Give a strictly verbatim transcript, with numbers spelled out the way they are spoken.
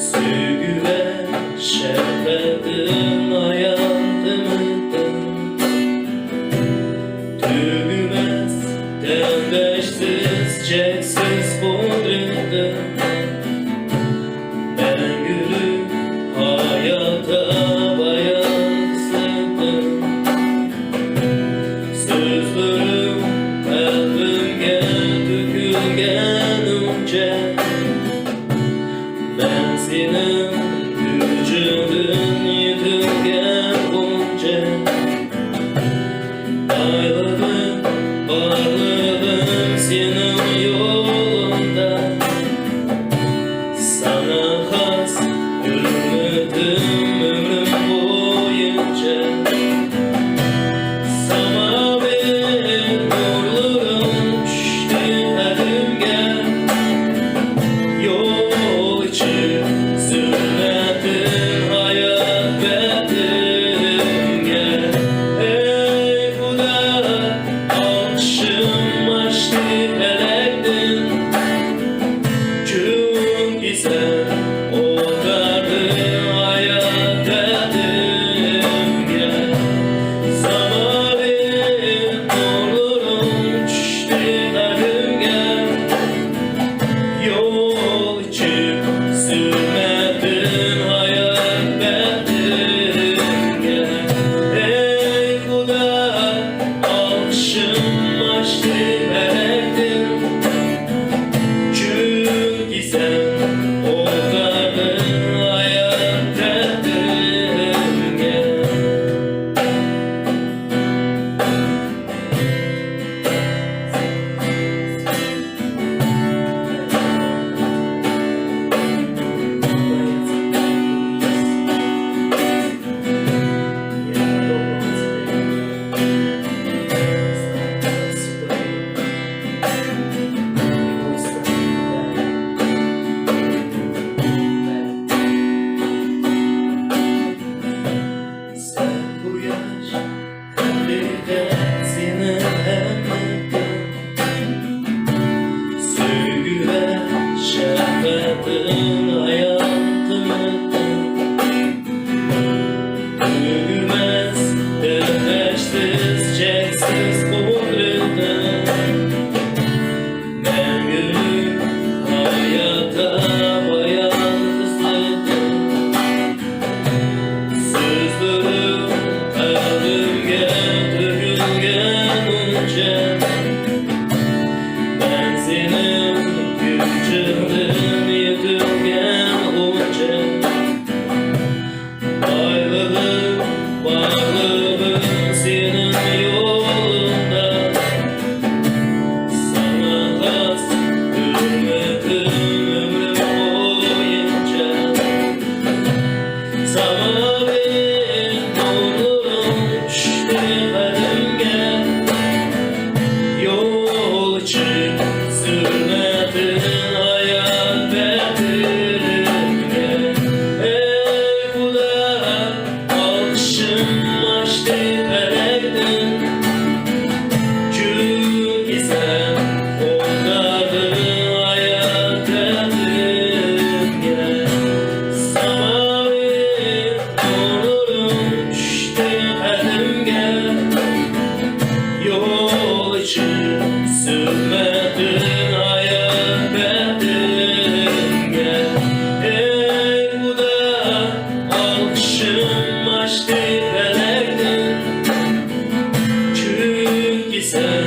سۆيگۈ ۋە شەپقەتتىن ھاياتىمىزدىن، تۈگىمەس تەڭداشسىز چەكسىز قۇدرىتىڭ، مەڭگۈلۈك ھاياتتا بايان خىسلىتىڭ. سۆزلىرىڭ قەلبىمگە تۆكۈلگەنىڭچە، مەن سېنىڭ كۈچۈڭدىن يېتىلگەن غۇنچە. بايلىقىم، بارلىقىم سېنىڭ يولۇڭدا. ساڭا خاس ھۆرمىتىم ئۆمرۈم بويىچە. ساماۋى نۇرلىرىڭ چۈشتى قەلبىمگە. يول ئېچىپ زۇلمەتتىن ھايات بەختىمگە. ئەي خۇدا، ئالقىشىم ئاشتى پەلەكتىن. چۈنكى سەن ئوتاردىڭ ھايات بەختىمگە. ساماۋى نۇرلىرىڭ چۈشتى قەلبىمگە. يول ئېچىپ زۇلمەتتىن ھايات بەختىمگە. ئەي خۇدا، ئالقىشىم ئاشتى پەلەكتىن. چۈنكى سەن ئوتاردىڭ ھايات بەختىمگە. سەن قۇياش، ھەقىقەت سېنىڭ ھەممىدىن. سۆيگۈ ۋە شەپقەتتىن ھاياتىمىزدىن. تۈگىمەس، تەڭداشسىز چەكسىز قۇدرىتىڭ. مەڭگۈلۈك ھاياتتا بايان خىسلىتىڭ. سۆزلىرىڭ قەلبىمگە تۆكۈلگەنچە، مەن سېنىڭ كۈچۈڭدىن يېتىلگەن غۇنچە. بايلىقىم، بارلىقىم سېنىڭ يولۇڭدا. ساڭا خاس ھۆرمىتىم ئۆمرۈم بويىچە. ساماۋى نۇرلىرىڭ چۈشتى قەلبىمگە. يول ئېچىپ زۇلمەتتىن ھايات بەختىمگە. ئەي خۇدا، ئالقىشىم ئاشتى پەلەكتىن. چۈنكى سەن ئوتاردىڭ ھايات بەختىمگە. ساماۋى نۇرلىرىڭ چۈشتى قەلبىمگە. يول ئېچىپ زۇلمەتتىن ھايات بەختىمگە. ئەي خۇدا، ئالقىشىم ئاشتى پەلەكتىن. چۈنكى سەن